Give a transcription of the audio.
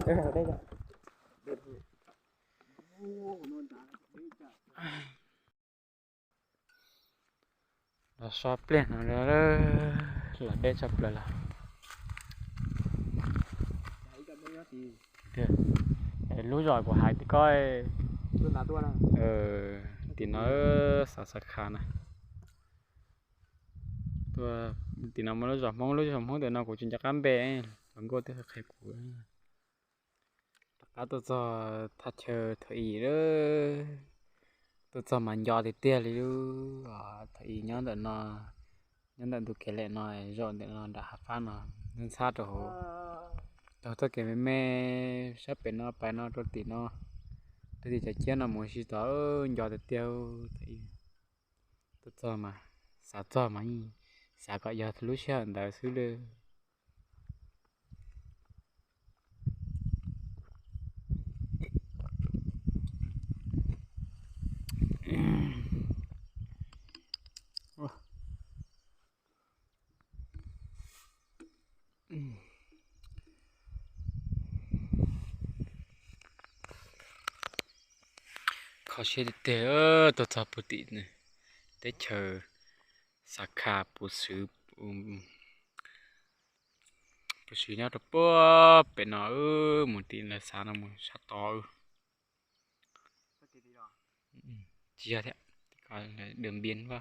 Los so pliag no, los deb tshaj plaws lawm. Lub zos kuv hais tim ko, tim no, xav Xav Kha na. Tim no muaj lub zos Hmoob, lub zos Hmoob ntawm no kuv tsis nco qab npe, hluas nkauj twb qhia kuv. Rov qab tuaj txog thaj chaw Thaum Ib lawm. Tuaj txog mas nco tiag tiag li lub Thaum Ib nyob ntawm no, nyob ntawm ntug kev lem no, zaum ntawm no nram hav fab no, ntxhab rau hauv, taug txoj kev me me sab pem no pais no rau tim no, rau tim cov ciab no mus tsis tod, nco tiag tiag. Tuaj txog mas, xav txog mas yeej xav kom yog lub sij hawm ntawd xwb li. Kho siab tiag tiag, tuaj txog puag tim teb chaws Xav Kha Puv Xwm, Puv Xwm nyob rau puag pem no, mus tim lawv xav no mus sab tod. Tsis yog thiab, Đường Biên Võ.